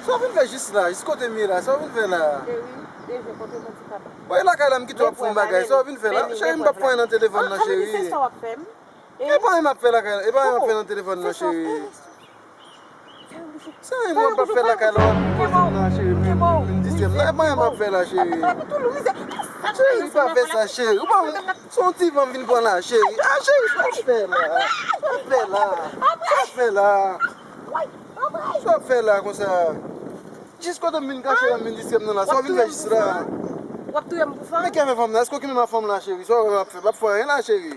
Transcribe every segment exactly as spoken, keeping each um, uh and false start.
Sa w vin fè jis la, jis kote m ye la, sa w vin fè la? Cheri, deje kote w soti papa. Bon, e lakay la m kite w ap fè yon bagay, sa w vin fè la? Cheri, m p ap fè anyen nan telefòn nan, cheri. Se sa w ap fè m? E pa anyen m ap fè lakay la, e pa anyen m ap fè nan telefòn nan, cheri. Se anyen m ap fè lakay la, w ap poze m nan, cheri, men m distrè m nan. E pa anyen m ap fè la, cheri. Cheri, pa fè sa, cheri. Ou pa, se yon ti van m vin pran la, cheri. Ah, cheri, sa w ap fè la? Sa w ap fè la? Sa w ap fè la? Sa w ap fè la konsa? Jis kote m vin kache la, m vin distrè m nan la. Sa w vin fè jis la? W ap touye m pou fanm? Men ki afè fanm nan? Èske w okipe m ak fanm la, cheri? Sa w ap fè? M p ap fè anyen la, cheri.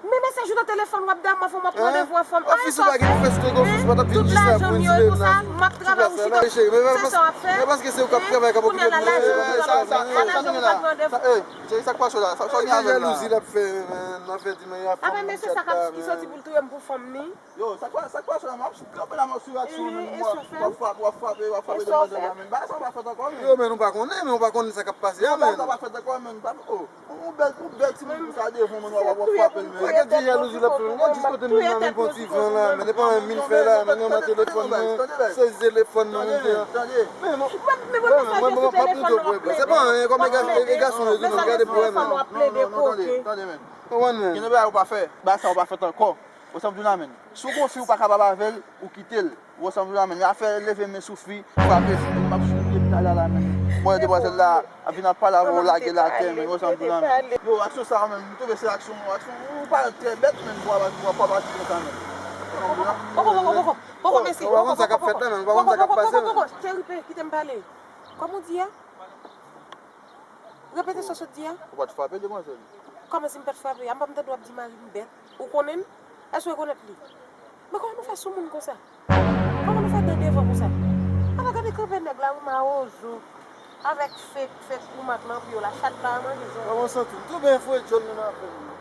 Men mesaj ou nan telefòn, w ap damou fanm, w ap pran devwa fanm. Ofis ou pa gen pou fè sou ofis, ou pa t ap vin jis la pou vin distrè m nan. M ap travay, ou chita. Cheri, men se sa w ap fè? Men paske se ou k ap travay, k ap okipe m nan, cheri. Sa, sa, sa, sa nou gen la? Sa, eh, cheri, sa k pase la? Sa, sa w gen avè m la? Jalouzi l ap fè, men, nan fè di men y a fanm. Apa men se sa k ap, ki soti pou l touye m pou fanm ni? Yo, sa k pa, sa k pase la? M ap kanpe la, m ap swiv aksyon, men w ap frape, w ap frape, w ap frape demwazèl la, men bagay sa pa fèt ankò, men. Yo, men nou pa konnen, men nou pa konnen sa k ap pase a, men. Bagay sa pa fèt ankò, men. Pa, oh, yon bèl, yon bèl timoun konsa devan mwen, w ap, w ap frape l, men. Gade ti jalouzi l ap fè, men jis kote m vin la, men pran ti van la, men e pa anyen m vin fè la, men nan telefòn mwen, sezi telefòn nan, men. Men mwen, mwen, mwen, m ap montre w, se pa anyen, kòm e gason yo tou, men gade pou wè, men. Konprann, men. Gen de bagay ou pa fè, bagay sa ou pa fèt ankò. Ou wè sa m di w la, menn. Si w gon fi ou pa kapab avè l, ou kite l. Ou wè sa m di w la, menn. Men afè leve men sou fi, frape fi, menn, m ap swiv depi talè a la, menn. M wè demwazèl la ap vin ap pale avè w, lage l atè, menn. Ou wè sa m di w la, menn. Yo, aksyon sa a, menn, m twouve se aksyon, aksyon, ou parèt trè bèt, menn, pou w ap, pou w ap aji konsa, menn. Ou wè sa m di w la? Poko, poko, poko, poko, mesye. Ou pa konn sa k ap fèt la, menn. Ou pa konn sa k ap pase, menn. Poko, poko, poko, cheri, pe, kite m pale. Kòman w di a? Repete sa w sot di a. Ou pa t frape demwazèl? Kòman si m pa t frape a? M pa m tande w ap di mari m bèt. Ou konnen l? Èske w rekonèt li? Men kòman nou fè sou moun konsa? Kòman nou fè dan devan konsa? Ala gade kanpe nèg la wi mawozo. Avèk fek, fek ou mak nan pye w la, chat pa manje zòrèy. Kòman w santi w? Tou byen fwe, John, menm afè m.